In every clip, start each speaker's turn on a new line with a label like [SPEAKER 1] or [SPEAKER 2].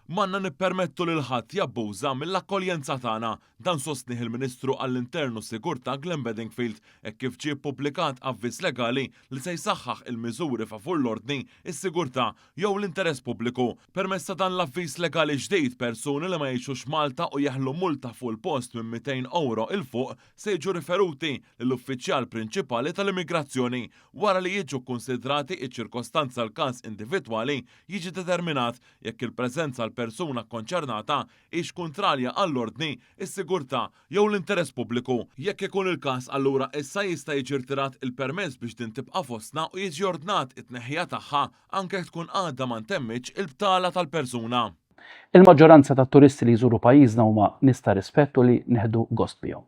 [SPEAKER 1] M'għandna nippermettu lil ħadd jabbuża mill-akkoljenza tagħna. Dan sostnieh il-Ministru għall-Intern u s-Sigurtà Glenn Bedingfield hekk kif ġie ppubblikat avviż legali li se jsaħħaħ il-miżuri favur l-ordni, is-sigurtà jew l-interess pubbliku. Permezz ta' dan l-avviż legali ġdid, persuni li ma jgħixux Malta u jeħlu multa fuq il-post minn 200 ewro 'il fuq se jiġu riferuti lill-uffiċjal prinċipali tal-immigrazzjoni wara li jiġu kkunsidrati ċ-ċirkostanzi tal-każ individwali jiġi determinat jekk il-preżenza l-persuna kkonċernata hix kuntrarja għall-ordni, is-sigurtà jew l-interess pubbliku. Jekk ikun il-każ, allura issa jista' jiġi rtirat il-permess biex din tibqa' fostna u jiġi ordnat it-tneħħija tagħha anke jekk tkun għadha ma ntemmitx il-btala tal-persuna.
[SPEAKER 2] Il-maġġoranza tat-turisti li jżuru pajjiżna huma nies ta' rispett u li nieħdu gost bihom.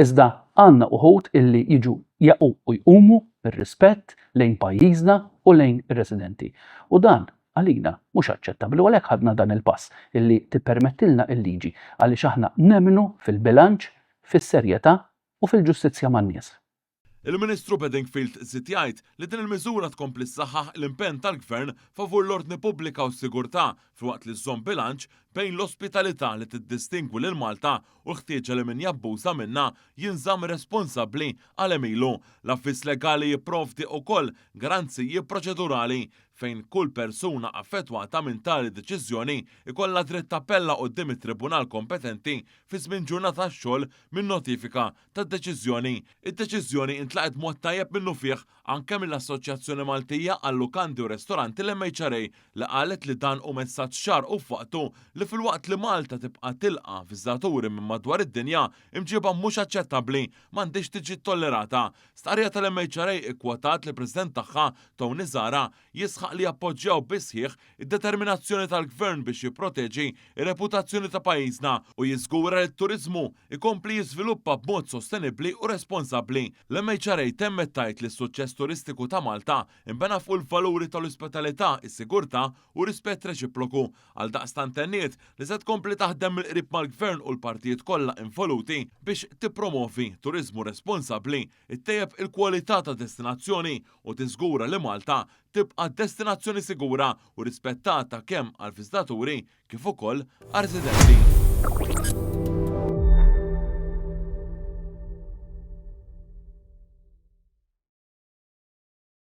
[SPEAKER 2] Iżda għandna uħud illi jiġu jaqgħu u jqumu mir-rispett lejn pajjiżna u lejn ir-residenti. U dan għalina mhux aċċettabbli u għalhekk ħadna dan il-pass illi tippermettilna l-liġi għaliex aħna nemmnu fil-bilanċ, fis-serjetà u fil-ġustizzja man-nies.
[SPEAKER 1] Il-Ministru Bedingfield żied jgħid li din il-miżura tkompli ssaħħaħ l-impenn tal-Gvern favur l-ordni pubblika u s-sigurtà filwaqt li żżomm bilanċ bejn l-ospitalità li tiddistingwi lil Malta u l-ħtieġa li min jabbuża minnha jinżamm responsabbli għal għemilu. L-avviż legali jipprovdi ukoll garanziji proċedurali fejn kull persuna affettwata minn tali deċiżjoni jkollha dritt tappella quddiem it-tribunal kompetenti fi żmien ġurnata xogħol min-notifika tad-deċiżjoni. Id-deċiżjoni intlaqgħet b'mod tajjeb minnufih anke mill-Assoċjazzjoni Maltija għal-Lukandi u Restoranti l-MHRA li qalet li dan hu messaġġ ċar u f'waqtu li filwaqt li Malta tibqa' tilqa' viżitaturi minn madwar id-dinja, imġieba mhux aċċettabbli m'għandhiex tiġi ttollerata. Stqarrija tal-MHRA ikkwotat lill-President tagħha Tony Zahra jisħaq li jappoġġjaw bis-sħiħ id-determinazzjoni tal-Gvern biex jipproteġi r-reputazzjoni ta' pajjiżna u jiżgura li t-turiżmu jkompli jiżviluppa b'mod sostenibbli u responsabbli. L-MHRA temmet tgħid li s-suċċess turistiku ta' Malta nbena fuq il-valuri tal-ospitalità, is-sigurtà u r-rispett reċiproku. Għaldaqstant tenniet li se tkompli taħdem mill-qrib mal-Gvern u l-partijiet kollha involuti biex tippromovi turiżmu responsabbli, ittejjeb il-kwalità ta' destinazzjoni u tiżgura li Malta tibqa' destinazzjoni sigura u rispettata kemm għall-viżitaturi kif ukoll għar-residenti.